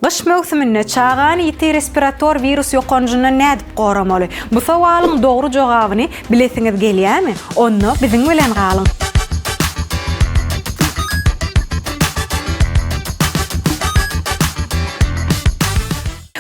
Gyş möwsüminde çagany ýiti respirator wirus ýokanjyndan nädip goramaly? Bu sowalyň dogry jogabyny bilesiňiz gelýärmi? Onda biziň bilen galyň!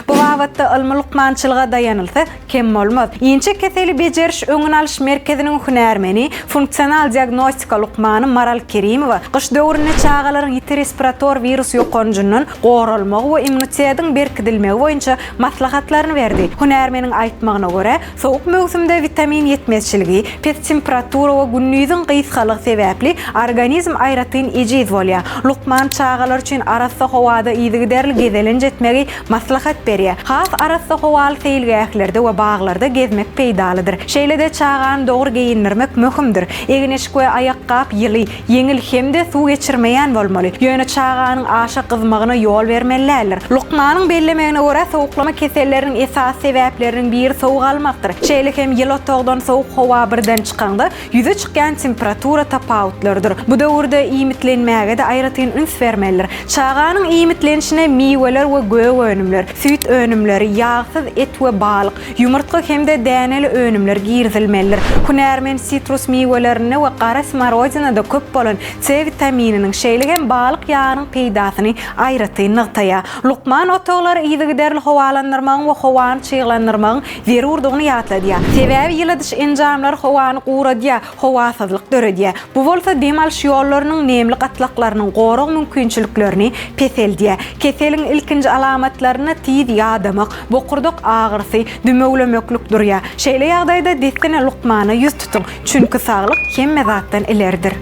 Bu babatda ylmy lukmançylyga daýanylsa, kem bolmaz. Inçe keseli bejeriş-öňüni alyş merkeziniň hünärmeni, funksional diagnostika lukmany Maral Kerimowa gyş döwründe çagalaryň ýiti respirator wirus ýokanjyndan goralmagy we immunitetiň berkidilmegi boýunça maslahatlaryny berdi. Hünärmeniň aýtmagyna görä, sowuk möwsümde witamin ýetmezçiligi, pes temperatura we gündiziň gysgalygy sebäpli organizm aýratyn ejiz bolýar. Lukman çagalar üçin arassa howada yzygiderli gezelenç etmegi maslahat berýär. Has arassa howaly seýilgählerde we baglarda gezmek peýdalydyr. Şeýle-de çagany dogry geýindirmek möhümdir. Egin-eşik we aýakgap ýyly, ýeňil hem-de suw geçirmeýän bolmaly. Ýöne çaganyň aşa gyzmagyna ýol bermeli däldir. Lukmanyň bellemegine görä, sowuklama keselleriniň esasy sebäpleriniň biri sowuk almakdyr. Şeýle hem ýyly otagdan sowuk howa birden çykaňda, ýüze çykýan temperatura tapawutlarydyr. Bu döwürde iýmitlenmäge-de aýratyn üns bermelidir. Çaganyň iýmitlenişine miweler we gök önümler, süýt önümleri, ýagsyz et we balyk, ýumurtga hem-de däneli önümler girizilmelidir. Hünärmen sitrus miwelerinde we gara smorodinada köp bolan C witamininiň, şeýle hem balyk ýagynyň peýdasyny aýratyn nygtaýar. Lukman otaglary yzygiderli howalandyrmagyň we howany çyglandyrmagyň zerurdygyny ýatladýar. Sebäbi ýyladyş enjamlary howany guradýar, howasyzlyk döredýär. Bu bolsa dem alyş ýollarynyň nemli gatlaklarynyň gorag mümkinçiliklerini peseldýär. Keseliň ilkinji alamatlarynda tiz ýadamak, bokurdak agyrysy, dümewlemeklik durýar. Şeýle ýagdaýda dessine lukmana ýüz tutuň, çünki saglyk hemme zatdan ileridir.